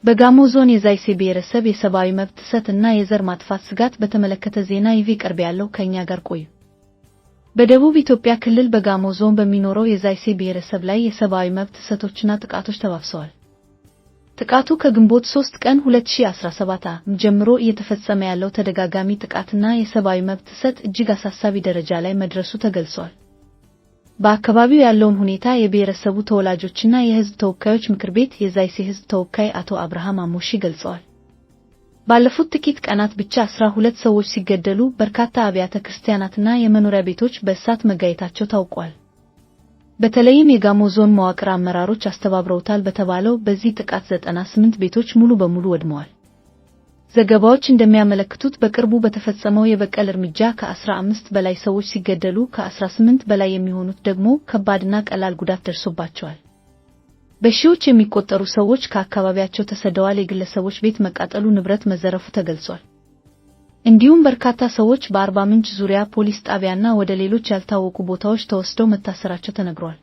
በጋሞ ዞን የዛይሴ ብሔረሰብ የሰብአዊ መብት ጥሰት እና የዘር ማጥፋት ስጋት በተመለከተ ዜና ይዤ ቀርቤያለሁ። ከእኛ ጋር ቆዩ። በደቡብ ኢትዮጵያ ክልል በጋሞ ዞን በሚኖረው የዛይሴ ብሔረሰብ ላይ የሰብአዊ መብት ጥሰቶችና ጥቃቶች ተባብሰዋል። ጥቃቱ ከግንቦት 3 ቀን 2017 ዓ.ም ጀምሮ እየተፈጸመ ያለው ተደጋጋሚ ጥቃትና የሰብአዊ መብት ጥሰት እጅግ አሳሳቢ ደረጃ ላይ መድረሱ ተገልጿል። በአካባቢው ያለውን ሁኔታ የብሔረሰቡ ተወላጆችና የሕዝብ ተወካዮች ምክር ቤት የዛይሴ ሕዝብ ተወካይ አቶ አብርሃም አሞሺ ገልጸዋል። ባለፉት ጥቂት ቀናት ብቻ 12 ሰዎች ሲገደሉ በርካታ አብያተ ክርስቲያናትና የመኖሪያ ቤቶች በእሳት መጋየታቸው ታውቋል። በተለይም የጋሞ ዞን መዋቅር አመራሮች አስተባብረውታል በተባለው በዚህ ጥቃት 98 ቤቶች ሙሉ በሙሉ ወድመዋል። ዘገባዎች እንደሚያመለክቱት በቅርቡ በተፈጸመው የበቀል እርምጃ ከ15 በላይ ሰዎች ሲገደሉ ከ18 በላይ የሚሆኑት ደግሞ ከባድና ቀላል ጉዳት ደርሶባቸዋል። በሺዎች የሚቆጠሩ ሰዎች ከአካባቢያቸው ተሰደዋል። የግለሰቦች ቤት መቃጠሉ፣ ንብረት መዘረፉ ተገልጿል። እንዲሁም በርካታ ሰዎች በአርባ ምንጭ ዙሪያ ፖሊስ ጣቢያና ወደ ሌሎች ያልታወቁ ቦታዎች ተወስደው መታሰራቸው ተነግሯል።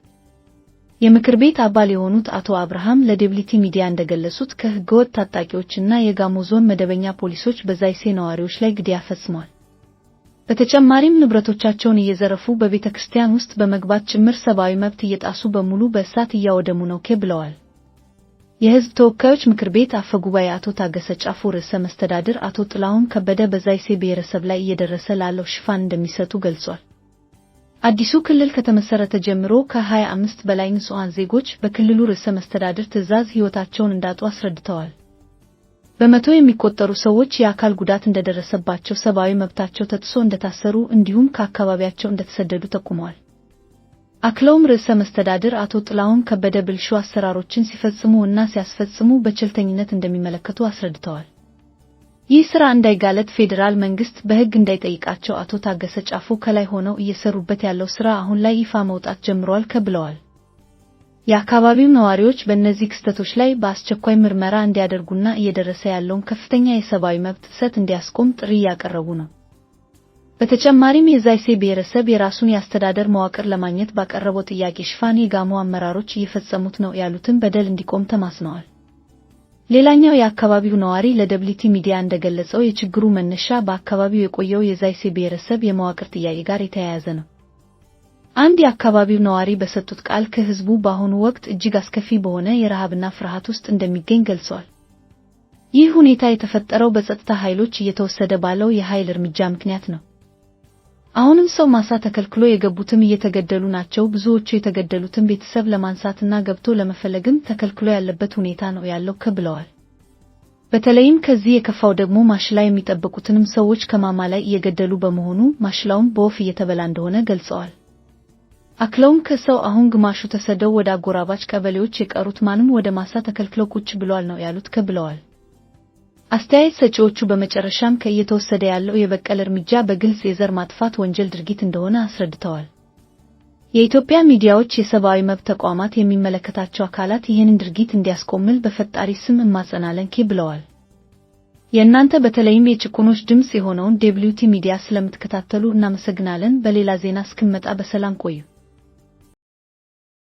የምክር ቤት አባል የሆኑት አቶ አብርሃም ለዴብሊቲ ሚዲያ እንደገለጹት ከህገወጥ ታጣቂዎችና የጋሞ ዞን መደበኛ ፖሊሶች በዛይሴ ነዋሪዎች ላይ ግድያ ፈጽመዋል። በተጨማሪም ንብረቶቻቸውን እየዘረፉ በቤተ ክርስቲያን ውስጥ በመግባት ጭምር ሰብአዊ መብት እየጣሱ በሙሉ በእሳት እያወደሙ ነው ብለዋል። የህዝብ ተወካዮች ምክር ቤት አፈ ጉባኤ አቶ ታገሰ ጫፎ ርዕሰ መስተዳድር አቶ ጥላሁን ከበደ በዛይሴ ብሔረሰብ ላይ እየደረሰ ላለው ሽፋን እንደሚሰጡ ገልጿል። አዲሱ ክልል ከተመሰረተ ጀምሮ ከ25 በላይ ንጹሐን ዜጎች በክልሉ ርዕሰ መስተዳድር ትዕዛዝ ሕይወታቸውን እንዳጡ አስረድተዋል። በመቶ የሚቆጠሩ ሰዎች የአካል ጉዳት እንደደረሰባቸው፣ ሰብአዊ መብታቸው ተጥሶ እንደታሰሩ እንዲሁም ከአካባቢያቸው እንደተሰደዱ ጠቁመዋል። አክለውም ርዕሰ መስተዳድር አቶ ጥላሁን ከበደ ብልሹ አሰራሮችን ሲፈጽሙ እና ሲያስፈጽሙ በቸልተኝነት እንደሚመለከቱ አስረድተዋል። ይህ ስራ እንዳይጋለጥ ፌዴራል መንግስት በሕግ እንዳይጠይቃቸው አቶ ታገሰ ጫፎ ከላይ ሆነው እየሰሩበት ያለው ስራ አሁን ላይ ይፋ መውጣት ጀምሯል ብለዋል። የአካባቢው ነዋሪዎች በእነዚህ ክስተቶች ላይ በአስቸኳይ ምርመራ እንዲያደርጉና እየደረሰ ያለውን ከፍተኛ የሰብአዊ መብት ጥሰት እንዲያስቆም ጥሪ እያቀረቡ ነው። በተጨማሪም የዛይሴ ብሔረሰብ የራሱን የአስተዳደር መዋቅር ለማግኘት ባቀረበው ጥያቄ ሽፋን የጋሞ አመራሮች እየፈጸሙት ነው ያሉትን በደል እንዲቆም ተማጽነዋል። ሌላኛው የአካባቢው ነዋሪ ለደብሊቲ ሚዲያ እንደገለጸው የችግሩ መነሻ በአካባቢው የቆየው የዛይሴ ብሔረሰብ የመዋቅር ጥያቄ ጋር የተያያዘ ነው። አንድ የአካባቢው ነዋሪ በሰጡት ቃል ከህዝቡ በአሁኑ ወቅት እጅግ አስከፊ በሆነ የረሃብና ፍርሃት ውስጥ እንደሚገኝ ገልጸዋል። ይህ ሁኔታ የተፈጠረው በጸጥታ ኃይሎች እየተወሰደ ባለው የኃይል እርምጃ ምክንያት ነው። አሁንም ሰው ማሳ ተከልክሎ የገቡትም እየተገደሉ ናቸው። ብዙዎቹ የተገደሉትን ቤተሰብ ለማንሳትና ገብቶ ለመፈለግም ተከልክሎ ያለበት ሁኔታ ነው ያለው ብለዋል። በተለይም ከዚህ የከፋው ደግሞ ማሽላ የሚጠብቁትንም ሰዎች ከማማ ላይ እየገደሉ በመሆኑ ማሽላውም በወፍ እየተበላ እንደሆነ ገልጸዋል። አክለውም ከሰው አሁን ግማሹ ተሰደው ወደ አጎራባች ቀበሌዎች የቀሩት ማንም ወደ ማሳ ተከልክለው ቁጭ ብሏል ነው ያሉት ብለዋል። አስተያየት ሰጪዎቹ በመጨረሻም ከእየተወሰደ ያለው የበቀል እርምጃ በግልጽ የዘር ማጥፋት ወንጀል ድርጊት እንደሆነ አስረድተዋል። የኢትዮጵያ ሚዲያዎች፣ የሰብአዊ መብት ተቋማት፣ የሚመለከታቸው አካላት ይህንን ድርጊት እንዲያስቆምል በፈጣሪ ስም እማጸናለን ብለዋል። የእናንተ በተለይም የጭቁኖች ድምጽ የሆነውን ደብሊውቲ ሚዲያ ስለምትከታተሉ እናመሰግናለን። በሌላ ዜና እስክንመጣ በሰላም ቆዩ።